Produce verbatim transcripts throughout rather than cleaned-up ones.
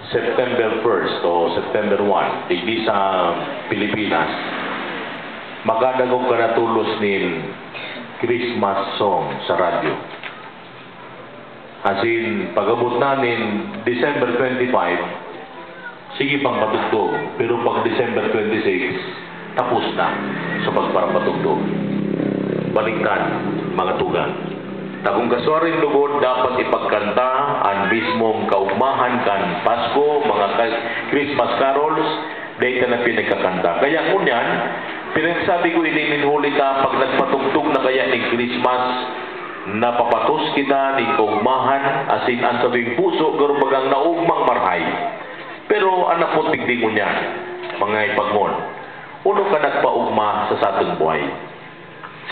September first o September one, digdi sa Pilipinas, makadangog ka na tolos nin Christmas song sa radyo. Asin, pag-abot na nin December twenty-five, sige pang matugtog, pero pag December twenty-six, tapos na sa pagparapatugtog. Baliktan, mga tugang. Ta kun kaswaring lugod dapat ipagkanta an mismong kaugmahan kan Pasko, mga ka-, Christmas carols, dai ta na pinagkakanta. Kaya ngunyan, pinagsabi ko ini nin huli ta, pag nagpatugtog na kaya nin Christmas, napapatos kita nin kaugmahan, asin an satuyang puso garo bagang naugmang marahay. Pero an naputik di ngunyan, mga ipagmon, uno ka nagpaugma sa satong buhay.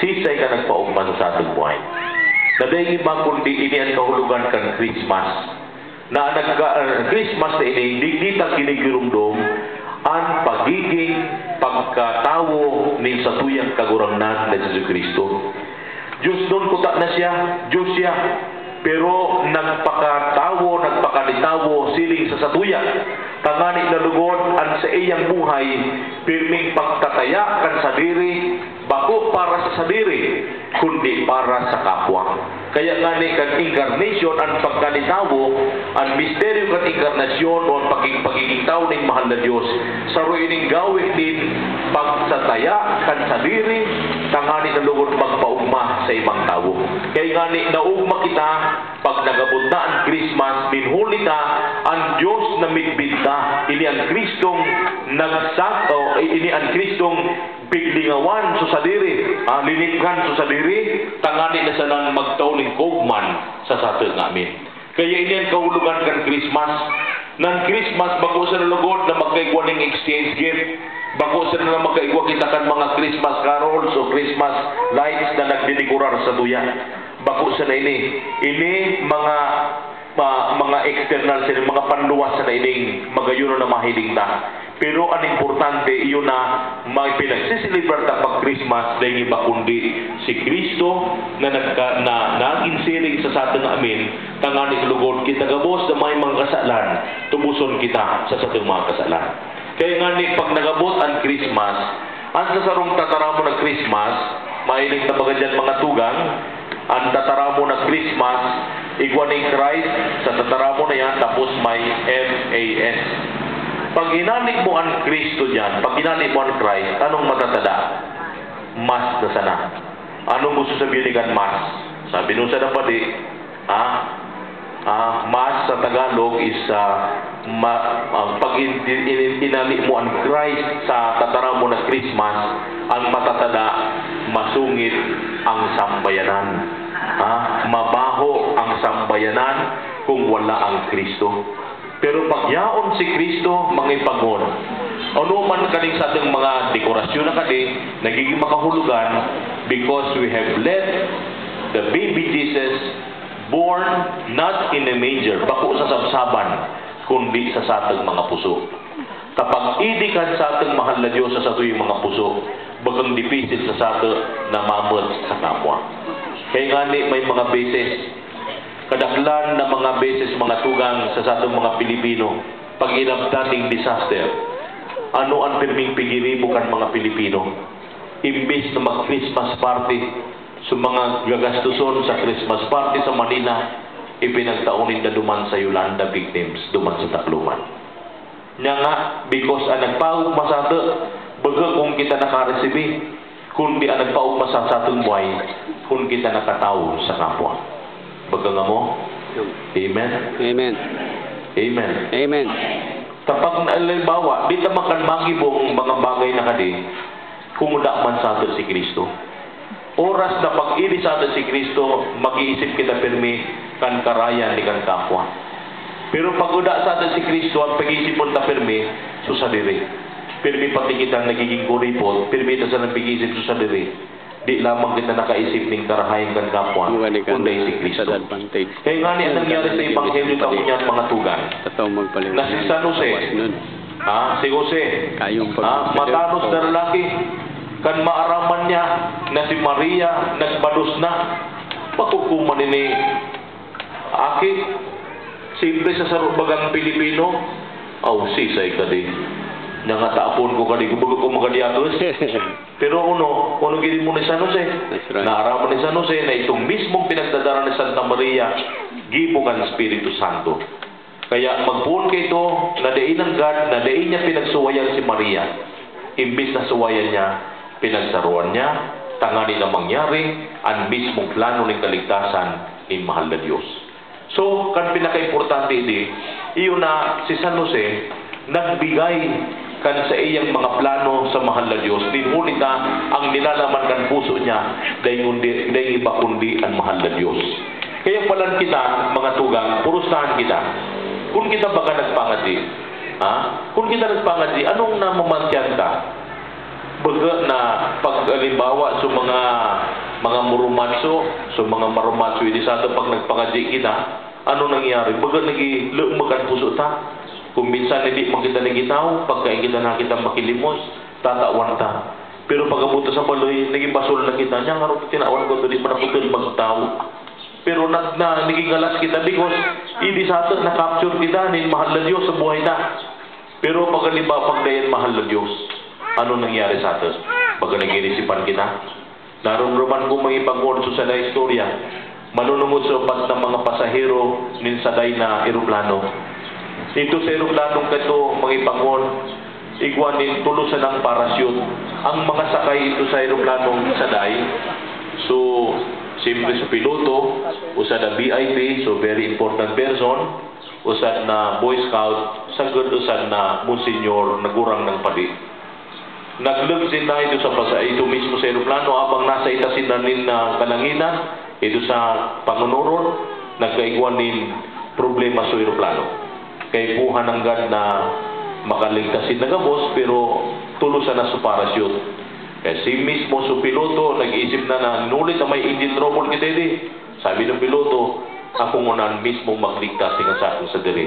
Siisay ka nagpaogma sa satong buhay? Na dai iba kundi ini an kahulogan kan Christmas. Na nagka-, ah, Christmas na ini, digdi ta ginigiromdom an pagiging pagkatawo nin satuyang Kagurangnan na Jesu-Cristo. Dios nun kuta na siya, Dios siya, pero nagpakatawo, nagpakalitawo siring sa satuya, tangani na lugod an saiyang buhay pirming pagtataya kan sadiri, bako para sa sadiri, kundi para sa kapwa. Kaya ngani kan incarnation, an pagkalitawo, an misteryo kan inkarnasyon o an pagiging, pagiging tawo nin mahal na Dios, saro ining gawe nin pagsataya kan sadiri, tangani na lugod magpaogma sa ibang tawo. Kaya ngani, naogma kita pag nagabot na an Christmas, nin huli ta, an Dios na midbid ta, ini an Cristong nagsak-, o, ini an Cristong piglingawan sa sadiri, ah, linipngan sa sadiri, tangani na sanang magtao nin kaogman sa sato ngamin. Kaya ini an kahulogan kan Christmas. Nan Christmas, bako sana lugod na magkaigwa ning exchange gift. Bako sana na magkaigwa kita kan mga Christmas carols o Christmas lights na nagdedikorar sa tuya. Bako sana ini. Ini mga, ma-, mga external sana, mga panluwas sana ining magayon na mahiling ta. Pero an importante, iyo na may pinagsiselebrarta pag Christmas, dai iba kundi si Cristo na nagka-, na nagin siring sa satong amin, tangani lugod kita gabos na may mga kasalan, tubuson kita sa satong mga kasalan. Kaya ngani, pag nagabot an Christmas, an sa sarong tataramon na Christmas, mahiling ta baga diyan, mga tugang, an tataramon na Christmas, igwa nin Christ, sa tataramon na yan, tapos may M A S. Pag hinale mo an Cristo diyan, pag hinale mo an Christ, anong matatada? Mass na sana. Anong gusto sabihin ni kan Mass? Sabi nung sana padi, ah, ah, Mass sa Tagalog is, ah, ma-, ah, pag in-, in-, in-, hinale mo an Christ sa tataramon na Christmas, ang matatada, masungit ang sambayanan. Ah, mabaho ang sambayanan kung wala ang Cristo. Pero pag yaon si Cristo, mga ipagmon, ano man kaning satong mga dekorasyon na kadi, nagiging makahulogan because we have let the baby Jesus born not in a manger, bako sa sabsaban, kundi sa satong mga puso. Kapag idi kan satong mahal na Dios sa satuyang mga puso, bagang dipisil sa sato na mamot sa kapwa. Kaya ngani, may mga beses, kadaklan na mga beses, mga tugang, sa satong mga Pilipino, pag inabtan ning disaster, ano an pirming pigiribo kan mga Pilipino? Imbes na mag-Christmas party, so mga gagastoson sa Christmas party sa Manila, ipinagtao ninda duman sa Yolanda Big Names, duman sa Tacloban. Nya nga, because an nagpaogma sato, baga kun kita nakaresibi, kundi an nagpaogma sa satong buhay, kun kita nakatawo sa kapwa. Baga ngamo? Amen? Amen. Amen. Amen. Kapag, halimbawa, di ta man kan magibong mga bagay na kadi, kung wala man sato si Cristo. Oras na pag-idi sato si Cristo, mag-iisip kita pirmi kan karayan ni kan kapwa. Pero pag wala sato si Cristo, ang pag-iisipon ta pirmi, so sadiri. Pirmi pati kita nagiging kuripot, pirmi ta sa nag-iisip so sadiri. Di lamang kita nakaisip ning karahayan kan kapwa, Buhay ka kundi na si Cristo. Disadvantage. Kaya nga ni, ang nangyari sa Ebanghelyo ta ngunyan, mga tugang, Totoo magpaliwanag. Na si San Jose, Awas nun. Ha? Si Jose. Kayong Ha? pag- Matanos na lalaki. Kan maaraman niya na si Maria nagbados na. Pakukuman ini, aki. Simple sa saro bagang Pilipino, aw, sisay ka di. Nangataapon ko ka di, kumbaga ko magadiakos. Pero ako no, kung ano gini mo ni San Jose, That's right. Naaraman ni San Jose na itong mismong pinagdadara ni Santa Maria, gibo kan Espiritu Santo. Kaya magpoon kaito na dai nanggad, na dai niya pinagsuwayan si Maria. Imbis na suwayan niya, pinagsaruan niya, tanganing na mangyari an mismong plano nin kaligtasan nin mahal na Dios. So, kan pinakaimportante di, iyo na si San Jose nagbigay kan saiyang mga plano sa mahal na Dios, nin huli ta ang nilalaman kan puso niya, dai kundi, dai iba kundi an mahal na Dios. Kaya palan kita, mga tugang, purustahan kita. Kun kita baga nagpangadyi, ha? Kun kita nagpangadyi, anong namamantyan ka? Baga na pag halimbawa, so mga, mga murumatso, so mga marumatso, idi sa ato pag nagpangadyi kita, ano nangyari? Baga nagilumag an puso ta. Kung minsan, hindi man kita nagitaw, pagkain kita na kita makilimos, tatawan ta. Pero pag-abot ta sa baloy, nagibasol na kita. Niya nga rin, tinawan ko, dali man ako magtaw. Pero nag, na, naging galas kita because idi sa ato, na-capture kita, nin mahal na Diyos sa buhay na. Pero pag halimbawa, pag dayan mahal na Diyos, ano nangyari sa ato? Baga nag-iinisipan kita? Narumruman ko mga ipagkuon sa saday istorya, manunungod sa upat na mga pasahero nin saday na eroplano. Ito sa eroplanong kato, mga ipagkuon, igwa nin tulo sanang parachute. Ang mga sakay ito sa eroplanong saday, so, siyempre sa piloto, usa na V I P, so very important person, usan na Boy Scout, sagkod usan na Monsignor na gurang ng padi. Naglog sinda ito sa pasa-, ito mismo sa eroplano, habang nasa itasin na nin, ah, kalangitan, ito sa pangunuron, nagkaigwa nin problema sa eroplano. Kaipuhan nanggad na makaligtas sinda gabos, pero tulo sana sa parachute. Kaya si mismo sa piloto, nag-iisip na na, "Nulit na may engine trouble kita, di." Sabi ng piloto, "Ako ngunyan mismo magligtas nga sa akong sadiri.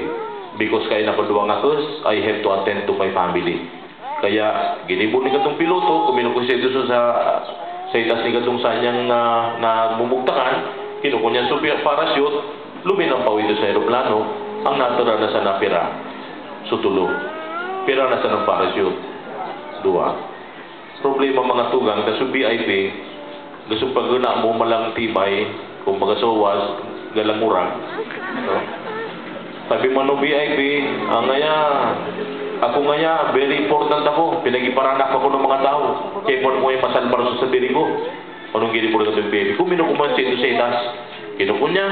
Because kaya na ko duwang akos, I have to attend to my family." Kaya, ginibo ni katong piloto, kuminukos siya dito sa, sa itas ni katong sanyang, ah, na mumugtakan, kinukon niya sa pi-, parachute, luminampaw ito sa eroplano, ang natira na sa napira, sutulo. Pira na sa ng parachute? Duwa. Problema, mga tugang, na sa V I P, gusto pag na mo malang tibay, kung magasowas, galanguran. No? Sabi man ng V I P, "Ah, ngaya, ako ngaya, very important ako. Pinagiparanak ako ng mga tao. Kaya po mo yung masalbar sa sadiri ko." Anong ginibulo ng V I P? Kung minukuman siya ito sa itas, kinukunya,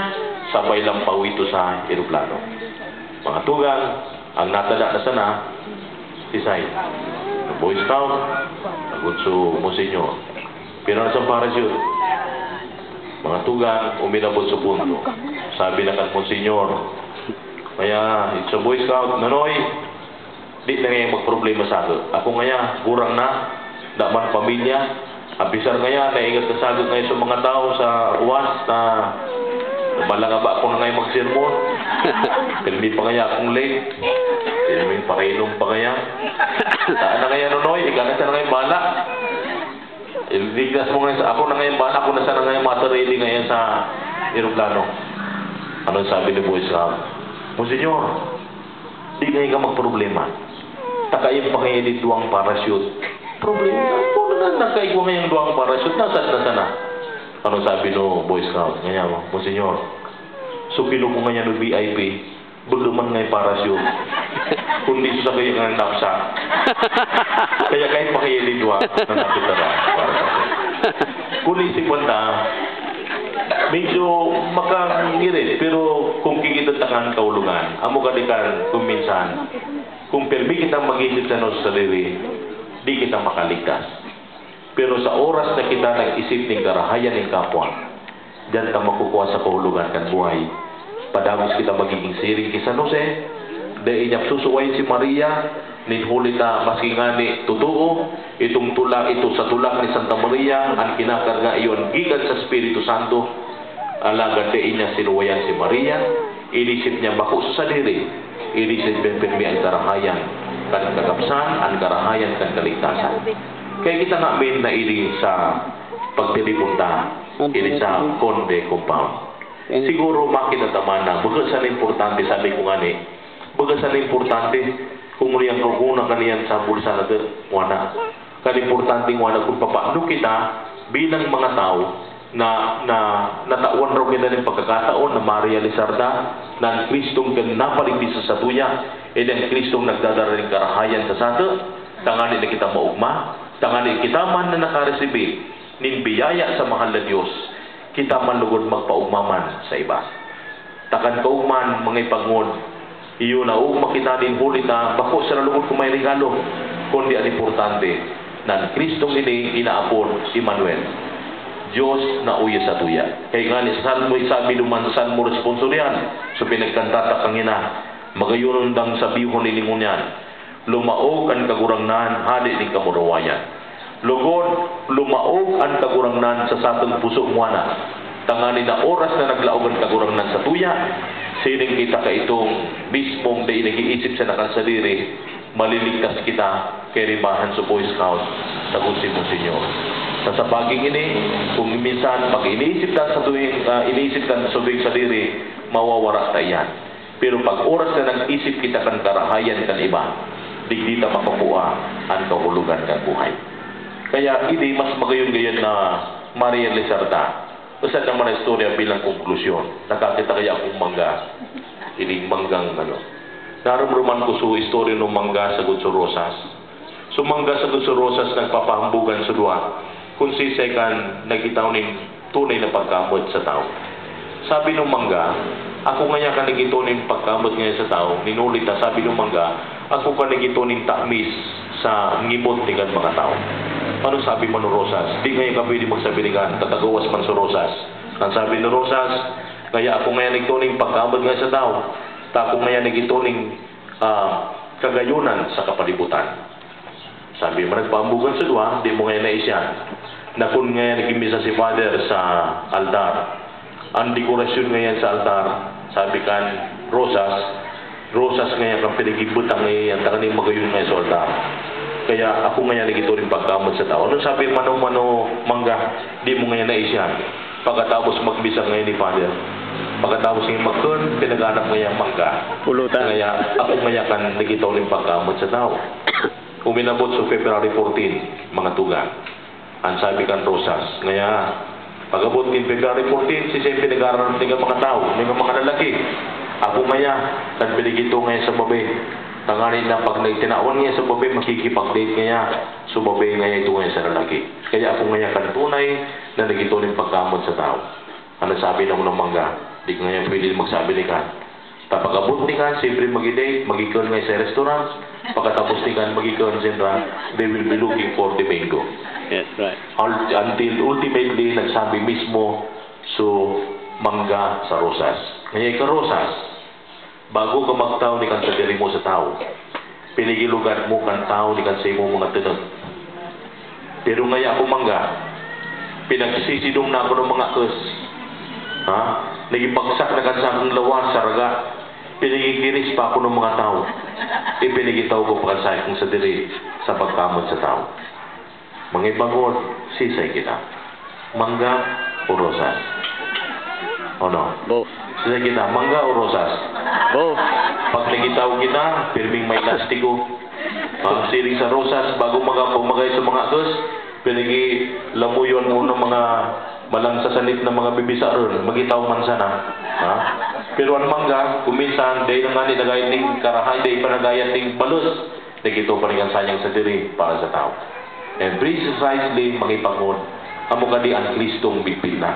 sabay lang pauwi ito sa eroplano. Mga tugang, ang natada na sana, si Sai. Boy Scout, agud so Monsignor. Pero nasa parachute, mga tugang, uminabot sa punto. Sabi na kan Monsignor, kaya, sa Boy Scout, "Nonoy, di na ngayon magproblema sa ako. Ako ngaya, gurang na, da man pamilya. Apisar ngaya, naingat na sagot ngayon sa mga tao sa uwas na malangaba ako na ngayon magsermon. Pirmi pa ngaya akong late. Pirmi parainom pa ngaya. Saan na ngaya, Nonoy? Ikaw na sana ngayon bahala." Iligtas mo ngayon sa ako na ngayon, bala ko na sana ngayon matarili ngayon sa eroplano. Anong sabi ni Boy Scout? "Monsignor, di kayo ka magproblema. Takayin pa kayo di duwang parachute." "Problema? Ano na nakaigwa ngayong duwang parachute? Nasaan na sana?" Anong sabi no Boy Scout? Ngayon, "Monsignor, supilo ko ngayon ng V I P. Bugdo man nga'y parachute, kundi sa sakay nga napsa. Kaya kahit makailidwa, nanapit na lang para sa akin." Kung isipan ta, medyo makangirit, pero kung kikita ta kan kaulugan, amo ka di kan kung minsan, kung pirmi kitang mag-isip sa nos sarili, di kita makaligtas. Pero sa oras na kita nag-isip nin karahayan nin kapwa, diyan ta makukuha sa kahulogan kan buhay. Padagos kita magiging siring ki San Jose, dai niya susuwayin si Maria, nin huli ta, maski ngani totoo, itong tula-, ito sa tulak ni Santa Maria, an kinakarga iyon gikan sa Espiritu Santo, alagad dai niya sinuwayan si Maria, inisip niya bako sa sadiri, inisip niya pirmi an karahayan kan kagabsan, an karahayan kan kaligtasan. Kaya kita nga, men, na ini sa pagtiripon ta, ini sa Conde Compound. Siguro makita ta man na, baga sana importante, sabi ko ngani, baga sana importante kung ano yung kukunan ka niyan sa bulsa na to, wala. Kan importante nga na kung papaano kita bilang mga tao na, na natawan raw kita ng pagkakataon na marealisar na, na ang Kristong kan napaligdi sa satuya, eh, ang Kristong nagdadara ng karahayan sa sato, tangani na kita maugma, tangani kita man na nakaresibi nin biyaya sa mahal na Dios, kita man lugod magpaugma man sa iba. Takan kaugman, mga ipagngod, iyo na ugma kita nin huli ta bako sa lugod ko may regalo, kundi an importante, na an Kristong ini inaapod Emmanuel, Dios na uya sa tuya. Kaya nga ni Salmo, sabi duman sa Salmo responsorial, so pinagkanta ta kangina, magayon dang sabihon ini ngunyan, lumaog an Kagurangnan hade nin kamurawayan. Lugod, lumaog an Kagurangnan sa satong puso ngwana, tangani na oras na naglaog an Kagurangnan sa tuya, siring kita kaitong mismong dai nag-iisip sa nakan sadiri, maliligtas kita kay ribahan sa Boy Scout, sagkod si Monsignor. Sa, sa pagiging ini, kung minsan pag iniisip ta sa tuwing, ah, iniisip ta sa tuwing sadiri, mawawara ta iyan. Pero pag oras na nag-isip kita kan karahayan kan iba, digdi ta makukua an kahulogan kan buhay. Kaya ini mas magayon gayon na marealisar ta. Usan naman na istorya bilang konklusyon, nakakita kaya akong mangga, ining manggang ano. Narumruman ko so istorya ng mangga sagkod sa rosas. So mangga sagkod sa rosas nagpapahambugan sa duwa, kung sisay kan nagitaw ning tunay na pagkamot sa tawo. Sabi ng mangga, "Ako ngaya kan nagito nin pagkamot ngaya sa tawo." Ninuli ta, sabi ng mangga, "Ako kan nagito nin tamis sa ngibot ni kan mga tawo." Ano sabi man ni rosas? Di ngaya ka pwede magsabi ni kan, tatagawas man sa rosas. Ang sabi ni rosas, "Kaya ako ngaya nagito nin pagkamot ngaya sa tawo, ta ako ngaya nagito nin, ah, kagayonan sa kapalibutan." Sabi man nagpahambugan sa duwa, "Di mo ngayon naisyan na kun ngayon nagmimisa si Father sa altar, ang dekorasyon ngayon sa altar, sabi kan rosas, rosas ngayon kan pinagbutang ngayon, yan, tangani magayon ngayon sa altar. Kaya ako ngayon nagito rin pagkamot sa tawo." Ano sabi mano-mano mangga, "Di mo ngayon naisyan?" Pagkatapos magbisa ngayon ni Father. Pagkatapos ngayon magkon, pinaghanap ngayon mangga. Pulutan. Kaya ako ngayon kan nagito rin pagkamot sa tawo. Uminabot sa February fourteen, mga tugang. Ang sabi kan rosas, ngaya, pag-abot nin February fourteen, si Sen pinag-aaraman nin mga tawo, nin mga lalaki. Ako ngaya, nagbiligito ngaya sa babae. Tangani na pag nagtinawan ngaya sa babae, makikipag-date ngaya. So, babae ngaya ito ngaya sa lalaki. Kaya ako ngaya kan tunay na nagito nin pagkamot sa tawo. Ano sabi naman ng mangga? Di ngaya pwede magsabi ni kan. Ta pag-abot ni kan, siyempre magi-date, magikon nga sa restaurant. Pagkatapos ni kan, magikon siyempre, they will be looking for the mango. Yes, right. Ul-, until ultimately, nagsabi mismo, so, mangga sa rosas. Ngaya ka rosas, bago ka magtaw ni kan sadiri mo sa tawo, pinigilugad mo kan tawo ni kan sa imong mga teneg. Pero ngaya ako mangga, pinagsisidong na ako ng mga kus. Ha? Nagipagsak na kan sa akong lawas sa raga. Pinigigiris pa ako ng mga tawo. Ipinigitaw ko pa kan sa akong sadiri sa pagkamot sa tawo. Mga ipagod, sisay kita. Mangga o rosas? O no? Both. Sisay kita, mangga o rosas? Both. Pag nagitaw kita, pirming may lastigo. Pag siring sa rosas, bago maga-, pag magay sa mga atos, pinagilamuyon mo ng mga malang sasanit na mga bibisaron, magitaw man sana. Ha? Pero ang mangga, kung minsan, dahil nga ni nagayat ning karahay, dahil pa nagayat ning balos, nagito pa rin ang sayang sa diri para sa tao. And precisely, mga ipangod, amo kadi ang Kristong bigpit na.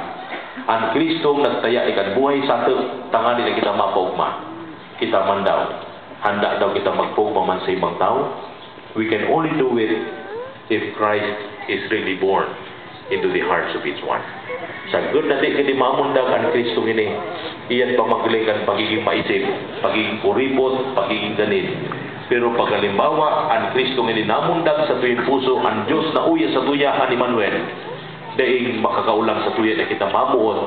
Ang Kristong nagtaya ikan buhay sa ato, tangani na kita mapaugma. Kita man daw, handa daw kita magpaugma man sa ibang tao. We can only do it if Christ is really born into the hearts of each one. Sagkod na di kini mamundag an Kristong ini, iyan pamagling kan pagiging maisip, pagiging kuripot, pagiging ganid. Pero pag halimbawa, an Kristong ini namundag sa tuyang puso, an Dios na uya sa tuya, an Emmanuel, daing makakaolang sa tuya na kita mamuot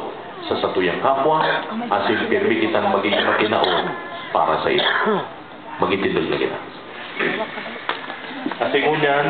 sa satuyang kapwa, asin pirmi kitang magiging matinaon para sa iyo. Magitindog na kita. Kasi ngunyan,